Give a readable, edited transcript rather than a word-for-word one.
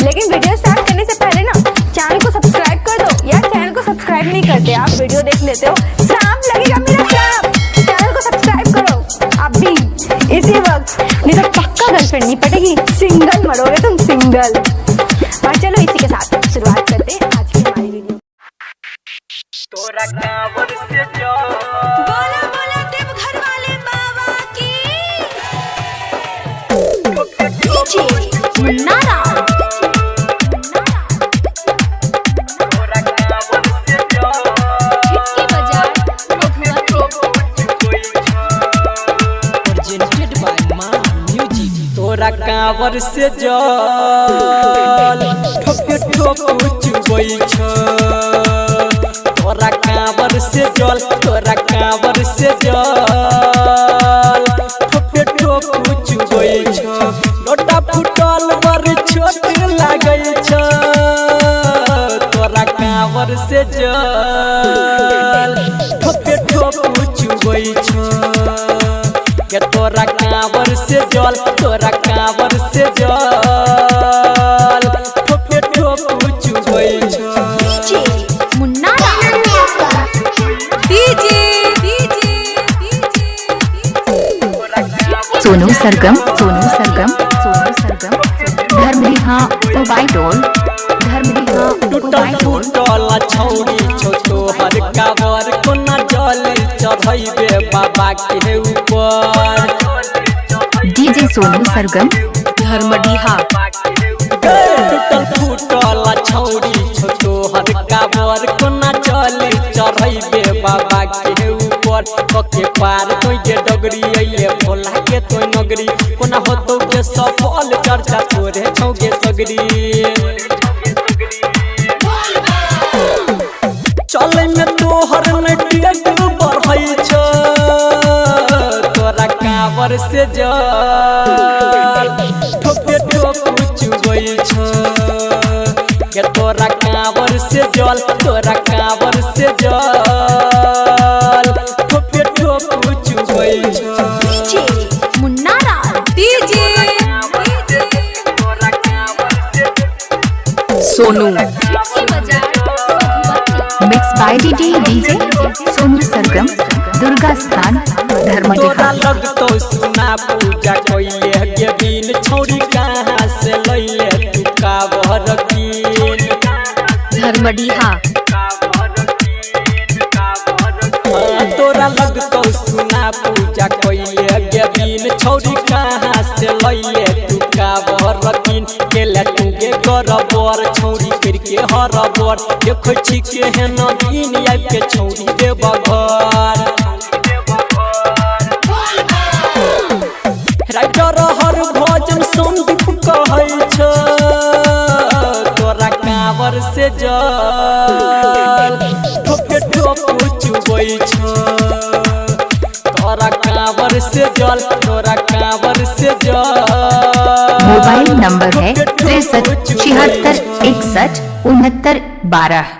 लेकिन video start करने से पहले ना चैनल को सब्सक्राइब कर दो यार। चैनल को सब्सक्राइब नहीं करते आप, वीडियो देख लेते हो, सांप लगेगा मेरा सांप। चैनल को सब्सक्राइब करो अभी इसी वक्त, नहीं तो पक्का गर्लफ्रेंड नहीं पटेगी, सिंगल मरोगे तुम, सिंगल। और चलो इसी के साथ शुरुआत करते हैं आज की हमारी वीडियो। बोला बोला देवघर वाले बाबा की। डीजे मुन्ना राव, छिटकी बाजार प्रेजेंटेड बाय मां म्यूजिक। तोरा कांवर से जल ठोप ठोप चुबै छो, तोरा कांवर से जल, तोरा कांवर से जल ठोप ठोप चुबै छो। लोटा फुटल बड़ छोट लागै छो, तोरा कांवर से जल ठोप ठोप चुबै छो। के तोरा कांवर से जल, तोरा कांवर से जल ठोपे ठोप चुबै छो। DJ Munna Rao, DJ DJ Sonu Sargam, Sonu Sargam, Sonu Sargam, Dharmdiha mobile, Dharmdiha टूटल मोबाइल। फूटल छौरी छौ तोहर कांवर, कोना जल चढ़ैबे बाबा के ऊपर। डीजे सोनू सरगम, धर्मडीहा। टूटल फूटल छौरी छौ तोहर कांवर, कोना जल चढ़ैबे बाबा के ऊपर। कके पार तोय के डगरी अइले भोला के तोय नगरी, कोना होतौ के सफल चर्चा तोरे छौ गे सगरी। चलै में तोहर नटियक बढ़ै छौ, तोरा कांवर से जल ठोपे ठोप चुबै छौ। के तोरा कांवर से जल, तोरा कांवर से जल ठोपे ठोप चुबै छौ। DJ Munna Rao, DJ Sonu, Chhitki Bazar mix by DJ DJ Sonu Sargam, Durga Sthan, तोरा धर्मडीहा। लगतौ सुना पूजा कैले गे बिन, छौरी कहाँ से लैले तू कांवर कीन। धर्मडीहा। तोरा लगतौ सुना पूजा कैले गे बिन, छौरी कहाँ से लैले तू कांवर कीन। केला तू गे गरबर छौरी करके हरबर, देखै छी केहन दिन आबि के छौरी देब घर। राइटर हर भजन संदीप कहै छौ, तोरा कांवर से जल ठोपे ठोप चुबै छौ। तोरा कांवर से जल, तोरा कांवर से जल। मोबाइल नंबर है 63 76 61 69 12।